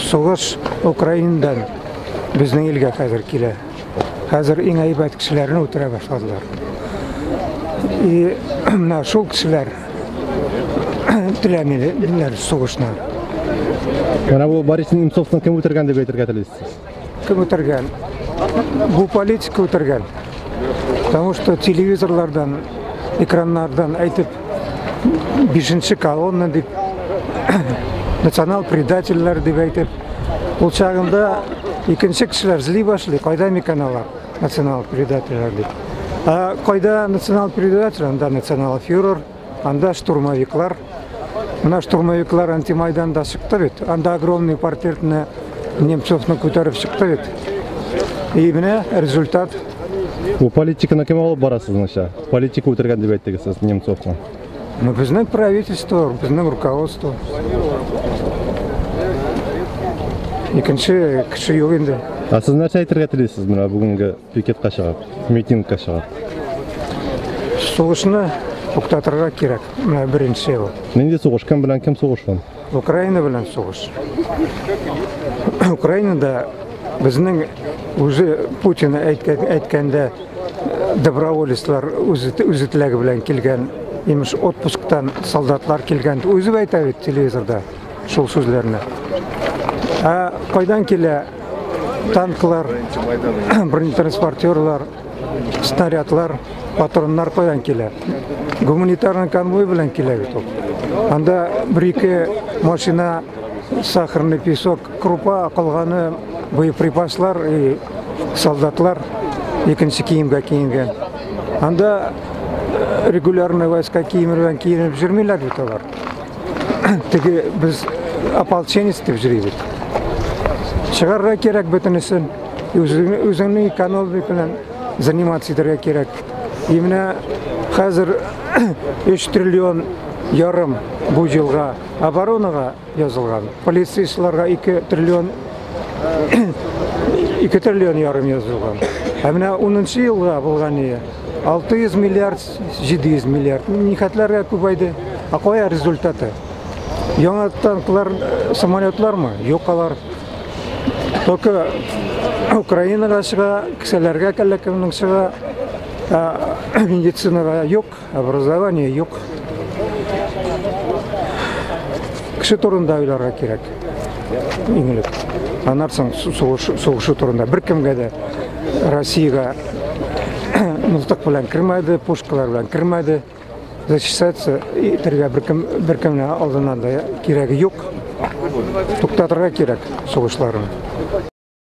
Сугыш Украинадан безнең илгә хәзер килә. Хәзер иң әйбәт кешеләрне үтерә башладылар. И менә шул кешеләр теләмиләр сугышны. Менә бу Борис Немцовны кем үтергән дип әйтергә телисез? Кем үтергән? Бу политика үтергән. Потому что телевизорлардан, экраннардан әйтеп, бишенче колонна дип, национал предательләр дип әйтеп, ул чагында икенче кешеләр эзли башлый, кайда микән алар, национал предательләр дип. Ә кайда национал предатель, анда национал фюрер, анда штурмовиклар. Менә штурмовиклар антимайданда чыкты бит. Анда огромный портретны Немцовны күтәреп чыкты бит. И менә результат. Бу политиканы кем алып бара сезнеңчә? Политика үтергән дип әйттегез сез Немцовны. Ну, безнең правительство, безнең руководство. Икенче кеше юк инде. Ә сез нәрсә әйтергә телисез менә бүгенге пикетка чыгып, митингка чыгып? Сугышны туктатырга кирәк. Менә беренче ул. Нинди сугыш? Кем белән кем сугышкан? Украина белән сугыш. Украинада безнең үзе Путин әйткәндә доброволецлар үзе теләге белән килгән, имеш отпусктан солдатлар килгән. Үзе әйтә бит телевизорда шул сүзләрне. Ә кайдан килә танклар, бронетранспортерлар, снарядлар, патроннар кайдан килә? Гуманитарный конвой белән килә бит ул. Анда бер-ике машина сахарный песок, крупа, калганы боеприпаслар и солдатлар икенче киемгә киенгән. Анда регулярный войска киеме белән киенеп йөрмиләр бит алар. Теге без ополченец дип йөрибез. Чыгарга кирәк бөтенесен. Үзеңнең экономика белән заниматься итәргә кирәк. И менә хәзер 3 триллион ярым бу елга оборонага язылган. Полицейскийларга 2 триллион 2 триллион ярым язылган. Ә менә 10 елга булган 600 миллиард, 700 миллиард. Нихәтләргә күбәйде. Ә кая результаты? Яңа танклар, самолетлармы? Юк алар. Только Украинага чыга, кесәләргә әллә кемнең чыга, медицинага юк, образование юк. Кеше турында уйларга кирәк. Иң элек. Аннан соң сугышу турында беркемгә дә Россиягә мылтык белән кермәде, пушкалар белән кермәде. Защищаться итәргә беркемнең алдыннан да кирәге юк. Туктатырга кирәк сугышларны.